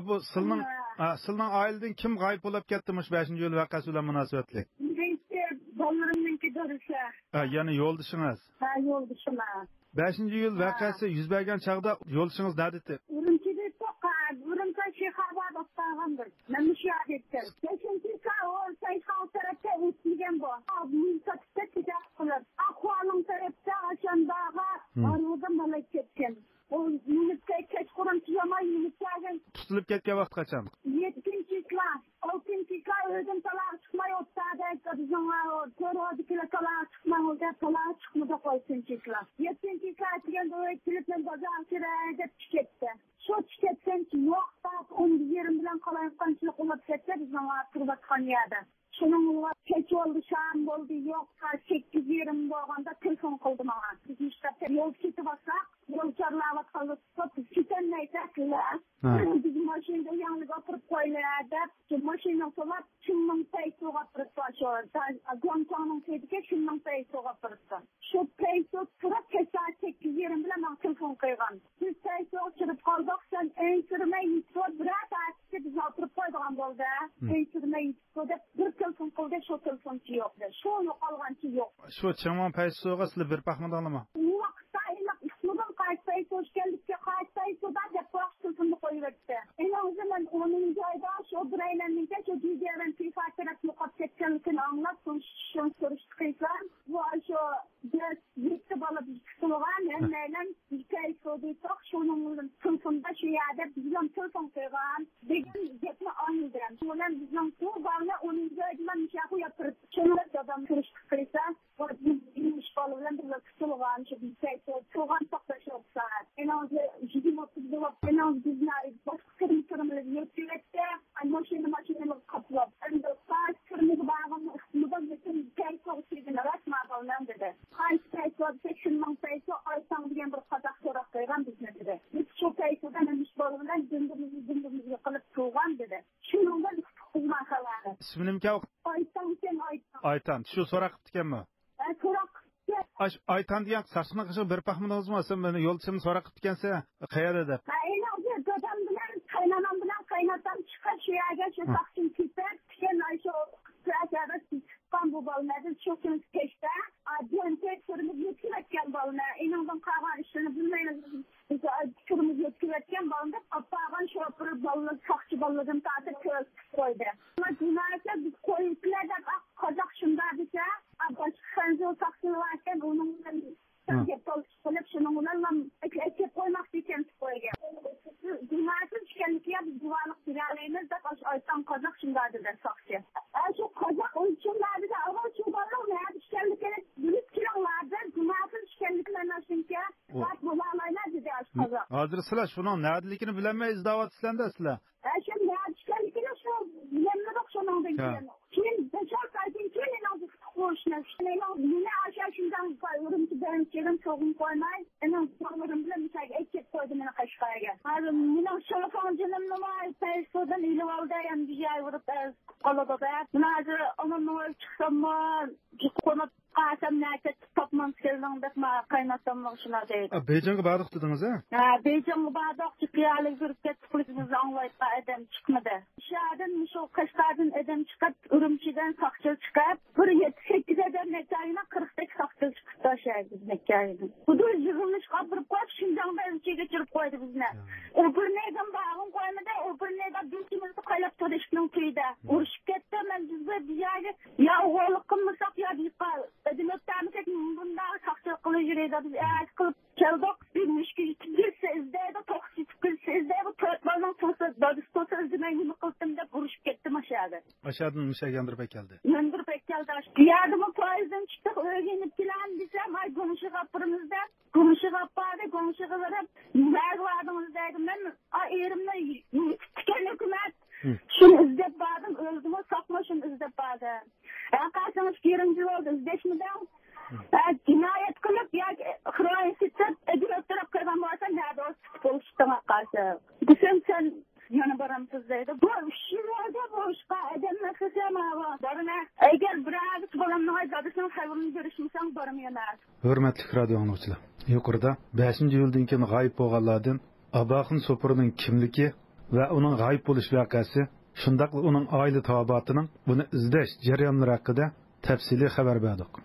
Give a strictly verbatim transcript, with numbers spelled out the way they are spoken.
بۇ سىلنىڭ، ھە. ھە، سىلنىڭ ئائىلىدىن كىم غايىب بولاپ كەتتى مۇشۇ بەشىنچى ئىيۇل ۋەقەسى بىلەن مۇناسىۋەتلىك؟ بىرىنچى بالىلىرىمنىڭكى دادىسى. ھە، يەنى يولدىشىڭىز؟ ھە، يولدىشىم. بەشىنچى ئىيۇل ھە. ۋەقەسى يۈز بەرگەن چاغدا يولدىشىڭىز نەدە ئىدى؟ ئۈرۈمچىدە يوق، ھە، ئۈرۈمچى شىخاباد ئوخشىغاندۇر. مەن مۇشۇ يەردە ئىدىم. بەشىنچى ئاي ئون سەككىز تەرەپتە ئۆتمىگەن بۇ. مۇنسەپتە تىجارەت قىلىپ، ئاقۋالىڭ تەرەپتە ئاشانباغا ھارۋىدا مالاي كەتكەن. ئۇ مىنىپ كەچقۇرۇن تۇياماي مىنىپ كەلگەن. تۇتۇلۇپ كەتكەن ۋاقتى قاچان؟ يەتتىنچى چىسلا. ئالتىنچى چىسلا ئۆيدىن تالاغا چىقماي ئوتتادا بىزنىڭ تورۇدىكىلەر تالاغا چىقماڭ دەپ تالاغا چىقمىدۇق ئالتىنچى چىسلا. يەتتىنچى چىسلا ئەتىگەندە ئۆيگە كېلىپ مەن بازارغا كىرەي دەپ چىقىپ كەتتى. شۇ چىقىپ كەتكەنچە يوق سائەت ئون بىر يېرىم بىلەن قالايمىقانچىلىق بولۇپ كەتتى بىزنىڭ تۇرۇۋاتقان يەردە. شۇنىڭغا كەچ بولدى، شام بولدى، يوق، سائەت سەككىز يېرىم بولغاندا تېلېفون قىلدى ماڭا. بىز مۇشۇ يول كېتىۋاتساق، يول چارلاۋاتقانلىقتا، بىز كېتەلمەيسەك، ھە. بىز ماشىنىدا ئۆيۈڭلارغا ئاپىرىپ قويىلى دەپ، شۇ ماشىنىغا سولاپ، شىنمىڭ پەيسۇغا ئاپىرىپتۇ، شۇ گۇاڭچاڭنىڭ تېگىدىكى شىنمىڭ پەيسۇغا ئاپىرىپتۇ. شۇ پەيسۇ تۇرۇپ، كەچ سائەت سەككىز يېرىم بىلەن ماڭا تېلېفون قىلغان. بىز پەيسۇغا كىرىپ قالدۇق، سەن ئەنسىرىمەي يېتىپ بىرەر سائەتتىكى بىزنى ئاپىرىپ قويىدىغان بولدى. ھە. ئەنسىرىمەي يېتىپ دەپ بىر تېلېفون قىلدى، شۇ تېلېفونچى يوق دە. شۇ يوقالغانچە يوق. شۇ چىڭمىڭ پەيسۇغا سىلەر بېرىپ باقمىدىڭلارمۇ؟ ئۇ ۋاقىتتا ئېنىق ئىسمىدىن قايسى پەيسۇ ئىكەنلىكى، قايسى پەيسۇدا دەپ باشقا تېلېفوندا قويۇۋەتتى. ئېنىڭزى مەن ئونىنچى ئايدا شۇ بىرەيلەننىڭكى شۇ جىجيەن تىفا تەرەپ يوقاپ كەتكەنلىكىنى ئاڭلاپ، شۇ، شۇ سۈرۈشتە قىلسام، بۇ شۇ بەش، يەتتە بالا تۇتۇلغان، ھەممەيلەن ئىككى ئاي سودىتوق، شۇنىڭ بىلەن تېلېفوندا شۇ يەردە بىز بىلەن تېلېفون قىلغان، دېگەن گەپنى ئاڭلىدىم. شۇ بىلەن بىزنىڭ بۇ بالىنى ئونىنچى ئايدا مۇشۇ ياققا ياتتۇرۇپ، شۇنىڭ بىلەن دادام سۈرۈشتە قىلسا، بۇ بىز بالا بىلەن بىللە تۇتۇلغان، شۇ بىز تۇرغان توقتاش سائەت. ئېنىڭ يىگىرمە ئوتتۇز بولۇپ، ئېنىڭ بىزنى باشقا فىرما، فىرمىلىرى يۆتكىۋەتتى. ئاي، ماشىنا، ماشىنىلىرى قاپلاپ. ئەمدى قايسى فىرمىگە بارغىنىنى ئۇقمىدۇم، لېكىن پەيسۇ ئىكەنلىكىنى راست ماقۇل مەن دېدى. قايسى پەيسۇ دېسەك، شۇنىڭ پەيسۇ، ئايتاڭ دېگەن بىر قازاق سوراپ قويغان بىزنى دېدى. بىز شۇ پەيسۇدىن ئىش بولغان دىڭدىمىزنى دىڭدىمىزگە قىلىپ تۇرغان دېدى. شۇنىڭدىن ئۇقتۇق بىز ماشاللانى. ئىسمى نېمىكەن ئۇ؟ ئايتاڭكەن، ئايتاڭ. ئايتان، شۇ سوراق قىپتىكەنمۇ؟ ھە، سوراق قىپتىكەن. ئاش-، ئايتان دېگەن ساقچىنىڭ قېشىغا بېرىپ باقمىدىڭىزمۇ؟ سەن مېنى يولدىشىمنى سوراق قىپتىكەنسەن، قەيەردە دەپ. ھە، ئېنىڭ دادام بىلەن قاينانام بىلەن قايناتام چىقىپ شۇ يەرگە شۇ ھە. ساقچىنى كېتىپ، كېيىن ئاي شۇ چىققان بۇ بالىنى، بىز شۇ كۈنى كەچتە، ئاددىيەنتە تۈرمىگە يۆتكىۋەتكەن بالىنى. ئېنىڭدىن قالغان ئىشلىرىنى بىلمەيمىز. بىز تۈرمىگە يۆتكىۋەتكەن بالىنى دەپ ئاپارغان شوپۇر بالىلار، ساقچى بالىلىرىدىن تارتىپ كۆرسىتىپ قويدى. جىنايەتچىلەر بىز قويۇپتىلەر دەپ قازاق شۇنداق دېسە، باشقا خەنزۇ ساقچىلار باركەن، ئۇنىڭ بىلەن ھە. گەپ تالىشىپ قىلىپ، شۇنىڭ بىلەن ئەكەپ قويماقچى ئىكەن دەپ قويغان. جىنايەتچى ئىكەنلىكى يا بىز گۇۋاھلىق بېرەلەيمىز دەپ ئاشۇ ئايتان قازاق شۇنداق دېدى ساقچى. ئە، شۇ قازاق ئۇ شۇنداق دېدى، ئاۋۋال شۇ بالىنىڭ نەدە ئىكەنلىكىنى بىلىپ كېلىڭلار، بىز جىنايەتچى ئىكەنلىكىنى مەن ئاشۇنىڭكى ئۇ راست بولالايمەن دېدى ئاشۇ قازاق. ھازىر سىلەر شۇنىڭ نەدىلىكىنى بىلەلمەي ئىزدەۋاتىسىلەر-دە سىلەر. ھە، شۇ نەدە ئىكەنلىكىنى شۇ بىلەلمىدۇق شۇنىڭدىن ھە. كېيىن. كېيىن بەش-ئالتە ئايدىن كېيىن مېنىڭ بۇ ئۇرۇشنى، مېنىڭ، مېنى ئاشۇ شىنجاڭ ئۈرۈمچى بەرمىچىدىن سوغۇن قويماي، مېنىڭ بالىلىرىم بىلەن مۇشۇ يەرگە ئېلىپ كېلىپ قويدى مېنى قەشقەرگە. ھازىر مېنىڭ شىڭخۇاڭ جېنىمنىمۇ پەيسۇدىن ئېلىۋالدى، ئەمدى يايۋۇرۇپ قالىدۇ دەپ. مېنىڭ ھازىر ئانامنىڭ ئۆيىگە چىقساممۇ، قونۇپ قالسام نەچچە تاپمامسىز كەلدىڭ دەپ ماڭا قايناتاممۇ شۇنداق دەيدۇ. ئا، بېيجىڭغا باردۇق دېدىڭىز ھە؟ ھە، بېيجىڭغا باردۇق، چىقىيالىگە يۈرۈپ كەتتۇق، بىزنى ئاڭلايدىغان ئادەم چىقمىدى. شۇ يەردىن مۇشۇ قەشقەردىن ئادەم چىقىپ، ئۈرۈمچىدىن ساقچى چىقىپ، بىر يەتتە سەككىز ئادەم مەككايىنى، قىرىق سەككىز ساقچى چىقىپتۇ شۇ يەردىن مەككايىدىن. خۇددى يىغىلىشقا ئاپىرىپ قويۇپ، شىنجاڭدا ئۆلچەيگە چۈشۈرۈپ قويدى بىزنى. ھە. ئۇ بىر نەگىم بارغىن قويمىدى، ئۇ بىر نەگە بىر كىمىزدە قايلاپ تۇرۇشنىڭ كۈيىدە. ھە. ئۇرۇشۇپ كەتتى، مەن بىز بىر يەرگە يا ئوغۇللۇق قىلمىساق يا بىقا ئۆدۈم ئۆتەمىسەك مۇنداق ساقچىلىق قىلىپ يۈرىدۇ. بىز ئەتە قىلىپ كەلدۇق. بىر مۈشۈك يېتىپ كەتسە ئىزدەيدۇ، توخۇ يېتىپ كەتسە ئىزدەيدۇ، تۆت بالىنىڭ توسا، دادىسى توسا ئىزدىمەي نېمە قىلدىم دەپ ئۇرۇشۇپ كەتتى ماشۇ يەردە. ئاشۇ يەردىن مۇشۇ يەرگە ياندۇرۇپ ئەكەلدى. ياندۇرۇپ ئەكەلدى. بۇ يەردىمۇ پويىزدىن چىقتۇق، ئۆيگە يېنىپ كېلەمدىسەم، ئاي گۇڭشىغا ئاپىرىمىز دەپ، گۇڭشىغا ئاپاردى، گۇڭشىغا بېرىپ، نېمەگە باردىڭىز دەيدۇ. مەن، ئا، ئېرىمنى يېتىپتىكەن ھۆكۈمەت. ھە. شۇنى ئىزدەپ باردىم، ئۆلدىمۇ ساقمۇ شۇنى ئىزدەپ باردىم. ھە، قارىسىڭىز، يېرىم يىل بولدى، ئىزدەشمىدىڭ. ھە، جىنايەت قىلىپ ياكى خىرايىن سېتىپ، ئۆزىنى ئۆلتۈرۈپ قويغان بولسا، نەدە ئۇ تۇتۇپ بولۇشتۇڭ قارىسا. دېسەم، سەن يەنە بارامسىز دەيدۇ. بۇ ئۈچ يىل بولدى، بۇ ئىشقا ئادەمنى قىلسام، ھاۋا بارىمەن. ئەگەر بىرەربىرسى بالامنىڭ دادىسىنىڭ خەۋىرىنى بېرىشمىسەڭ، بارىمەن يەنە. ھۆرمەتلىك رادىئو ئاڭلىغۇچىلار، يۇقىرىدا بەشىنچى ئىيۇلدىن كېيىن غايىب بولغانلاردىن ئاباخىن سوپۇرنىڭ كىملىكى ۋە ئۇنىڭ غايىب بولۇش ۋەقەسى، شۇنداقلا ئۇنىڭ ئائىلە تاۋابىئاتىنىڭ ئۇنى ئىزدەش جەريانلىرى ھەققىدە تەپسىلىي خەۋەر بەردۇق.